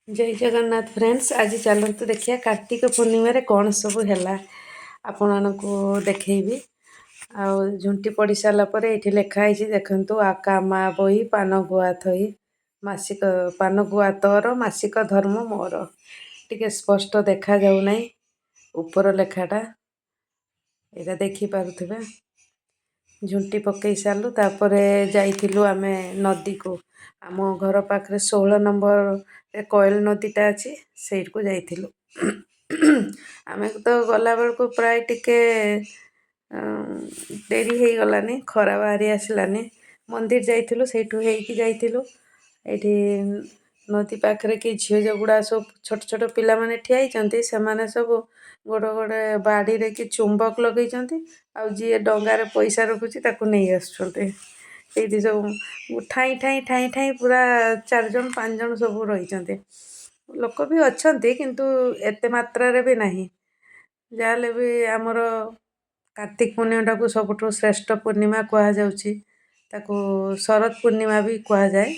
ଜୟ Jagannath friends, ଆଜି ଚାଲନ୍ତୁ ଦେଖିବା କାର୍ତ୍ତିକ ପୂର୍ଣ୍ଣିମାରେ କ'ଣ ସବୁ ହେଲା, ଆପଣମାନଙ୍କୁ ଦେଖେଇବି। ଆଉ ଝୁଣ୍ଟି ପଡ଼ି ସାରିଲା ପରେ ଏଇଠି ଲେଖା ହେଇଛି ଦେଖନ୍ତୁ, ଆକା ମା ବହି ପାନ ଗୁଆ ଥୋଇ, ମାସିକ ପାନ ଗୁଆ ତୋର, ମାସିକ ଧର୍ମ ମୋର। ଟିକେ ସ୍ପଷ୍ଟ ଦେଖାଯାଉନାହିଁ ଉପର ଲେଖାଟା, ଏଇଟା ଦେଖିପାରୁଥିବେ। ଝୁଣ୍ଟି ପକାଇ ସାରିଲୁ, ତାପରେ ଯାଇଥିଲୁ ଆମେ ନଦୀକୁ। ଆମ ଘର ପାଖରେ 16 ନମ୍ବରରେ କୋଏଲ ନଦୀଟା ଅଛି, ସେଇଠିକୁ ଯାଇଥିଲୁ। ଆମେ ତ ଗଲାବେଳକୁ ପ୍ରାୟ ଟିକେ ଡେରି ହେଇଗଲାନି, ଖରା ବାହାରି ଆସିଲାନି। ମନ୍ଦିର ଯାଇଥିଲୁ, ସେଇଠୁ ହେଇକି ଯାଇଥିଲୁ। ଏଇଠି ନଦୀ ପାଖରେ କି ଝିଅ ଗୁଡ଼ା ସବୁ ଛୋଟ ଛୋଟ ପିଲାମାନେ ଠିଆ ହେଇଛନ୍ତି। ସେମାନେ ସବୁ ଗୋଟେ ଗୋଟେ ବାଡ଼ିରେ କି ଚୁମ୍ବକ ଲଗେଇଛନ୍ତି, ଆଉ ଯିଏ ଡଙ୍ଗାରେ ପଇସା ରଖୁଛି ତାକୁ ନେଇ ଆସୁଛନ୍ତି। ଏଇଠି ସବୁ ଠାଇଁ ଠାଇଁ ଠାଇଁ ଠାଇଁ ପୁରା 4 ଜଣ 5 ଜଣ ସବୁ ରହିଛନ୍ତି। ଲୋକ ବି ଅଛନ୍ତି, କିନ୍ତୁ ଏତେ ମାତ୍ରାରେ ବି ନାହିଁ। ଯାହାହେଲେ ବି ଆମର କାର୍ତ୍ତିକ ପୂର୍ଣ୍ଣିମାଟାକୁ ସବୁଠୁ ଶ୍ରେଷ୍ଠ ପୂର୍ଣ୍ଣିମା କୁହାଯାଉଛି, ତାକୁ ଶରତ ପୂର୍ଣ୍ଣିମା ବି କୁହାଯାଏ।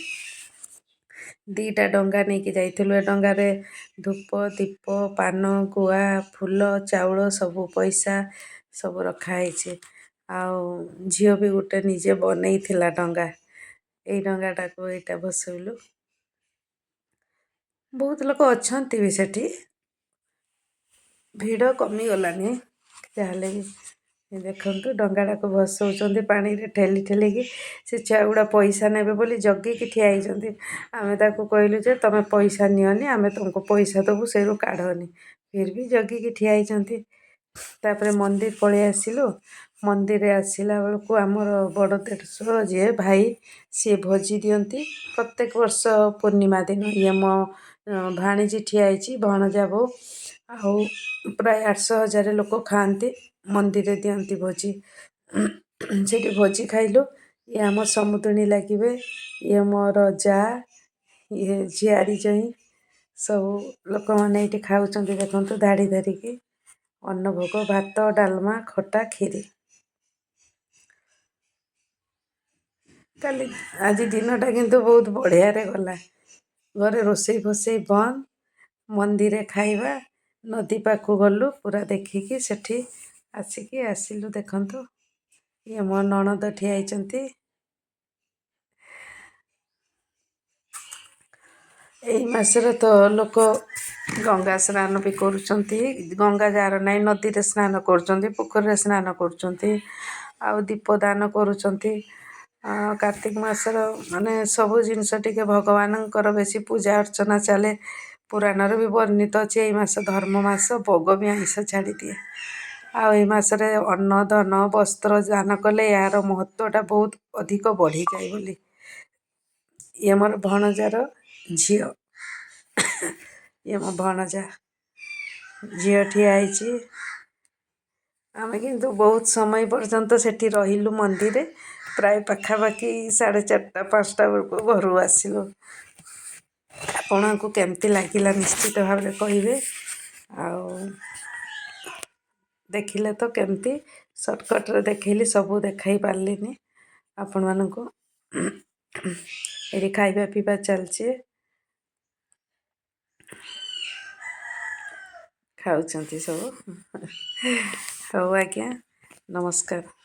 2ଟା ଡଙ୍ଗା ନେଇକି ଯାଇଥିଲୁ। ଏ ଡଙ୍ଗାରେ ଧୂପ, ଦୀପ, ପାନ, ଗୁଆ, ଫୁଲ, ଚାଉଳ, ସବୁ ପଇସା ସବୁ ରଖାହେଇଛି। ଆଉ ଝିଅ ବି ଗୋଟେ ନିଜେ ବନେଇଥିଲା ଡଙ୍ଗା। ଏଇ ଡଙ୍ଗାଟାକୁ ଏଇଟା ଭସେଇଲୁ। ବହୁତ ଲୋକ ଅଛନ୍ତି ବି ସେଠି, ଭିଡ଼ କମିଗଲାନି ଯାହାହେଲେ ବି। ଦେଖନ୍ତୁ ଡଙ୍ଗାଟାକୁ ଭସଉଛନ୍ତି ପାଣିରେ ଠେଲି ଠେଲିକି। ସେ ଛୁଆଗୁଡ଼ା ପଇସା ନେବେ ବୋଲି ଜଗିକି ଠିଆ ହେଇଛନ୍ତି। ଆମେ ତାକୁ କହିଲୁ ଯେ ତୁମେ ପଇସା ନିଅନି, ଆମେ ତୁମକୁ ପଇସା ଦେବୁ, ସେଇରୁ କାଢ଼ନି। ଫିର୍ ବି ଜଗିକି ଠିଆ ହେଇଛନ୍ତି। ତାପରେ ମନ୍ଦିର ପଳେଇ ଆସିଲୁ। ମନ୍ଦିରରେ ଆସିଲା ବେଳକୁ ଆମର ବଡ଼ ଦେଢ଼ଶୁର ଯିଏ ଭାଇ, ସିଏ ଭୋଜି ଦିଅନ୍ତି ପ୍ରତ୍ୟେକ ବର୍ଷ ପୂର୍ଣ୍ଣିମା ଦିନ। ଇଏ ମୋ ଭାଣିଜୀ ଠିଆ ହେଇଛି, ଭଣଜା ବୋଉ, ଆଉ ପ୍ରାୟ 800 ହଜାର ଲୋକ ଖାଆନ୍ତି। ମନ୍ଦିରରେ ଦିଅନ୍ତି ଭୋଜି, ସେଠି ଭୋଜି ଖାଇଲୁ। ଇଏ ଆମ ସମୁଦୁଣୀ ଲାଗିବେ, ଇଏ ମୋର ଯା, ଇଏ ଝିଆରୀ ଜଇଁ, ସବୁ ଲୋକମାନେ ଏଇଠି ଖାଉଛନ୍ତି। ଦେଖନ୍ତୁ ଧାଡ଼ି ଧରିକି ଅନ୍ନଭୋଗ, ଭାତ, ଡାଲମା, ଖଟା, କ୍ଷୀରି। କାଲି ଆଜି ଦିନଟା କିନ୍ତୁ ବହୁତ ବଢ଼ିଆରେ ଗଲା। ଘରେ ରୋଷେଇ ଫୋଷେଇ ବନ୍ଦ, ମନ୍ଦିରେ ଖାଇବା, ନଦୀ ପାଖକୁ ଗଲୁ ପୁରା ଦେଖିକି ସେଠି ଆସିକି ଆସିଲୁ। ଦେଖନ୍ତୁ ଇଏ ମୋ ନଣନ୍ଦ ଠିଆ ହେଇଛନ୍ତି। ଏଇ ମାସରେ ତ ଲୋକ ଗଙ୍ଗା ସ୍ନାନ ବି କରୁଛନ୍ତି। ଗଙ୍ଗା ଯାହାର ନାହିଁ ନଦୀରେ ସ୍ନାନ କରୁଛନ୍ତି, ପୋଖରୀରେ ସ୍ନାନ କରୁଛନ୍ତି, ଆଉ ଦୀପ ଦାନ କରୁଛନ୍ତି। କାର୍ତ୍ତିକ ମାସର ମାନେ ସବୁ ଜିନିଷ ଟିକେ ଭଗବାନଙ୍କର ବେଶୀ ପୂଜା ଅର୍ଚ୍ଚନା ଚାଲେ। ପୁରାଣରେ ବି ବର୍ଣ୍ଣିତ ଅଛି ଏଇ ମାସ ଧର୍ମ ମାସ, ବଗ ବି ଆଇଁଷ ଛାଡ଼ିଦିଏ। ଆଉ ଏଇ ମାସରେ ଅନ୍ନ, ଧନ, ବସ୍ତ୍ର ଦାନ କଲେ ଏହାର ମହତ୍ତ୍ୱଟା ବହୁତ ଅଧିକ ବଢ଼ିଯାଏ ବୋଲି। ଇଏ ମୋର ଭଣଜାର ଝିଅ, ଇଏ ମୋ ଭଣଜା ଝିଅ ଠିଆ ହେଇଛି। ଆମେ କିନ୍ତୁ ବହୁତ ସମୟ ପର୍ଯ୍ୟନ୍ତ ସେଠି ରହିଲୁ ମନ୍ଦିରରେ, ପ୍ରାୟ ପାଖାପାଖି 4:30 5ଟା ବେଳକୁ ଘରୁ ଆସିଲୁ। ଆପଣଙ୍କୁ କେମିତି ଲାଗିଲା ନିଶ୍ଚିତ ଭାବରେ କହିବେ। ଆଉ ଦେଖିଲେ ତ କେମିତି ସର୍ଟକଟ୍ରେ ଦେଖେଇଲି, ସବୁ ଦେଖାଇ ପାରିଲିନି ଆପଣମାନଙ୍କୁ। ଏଠି ଖାଇବା ପିଇବା ଚାଲିଛି, ଖାଉଛନ୍ତି ସବୁ। ହଉ ଆଜ୍ଞା, ନମସ୍କାର।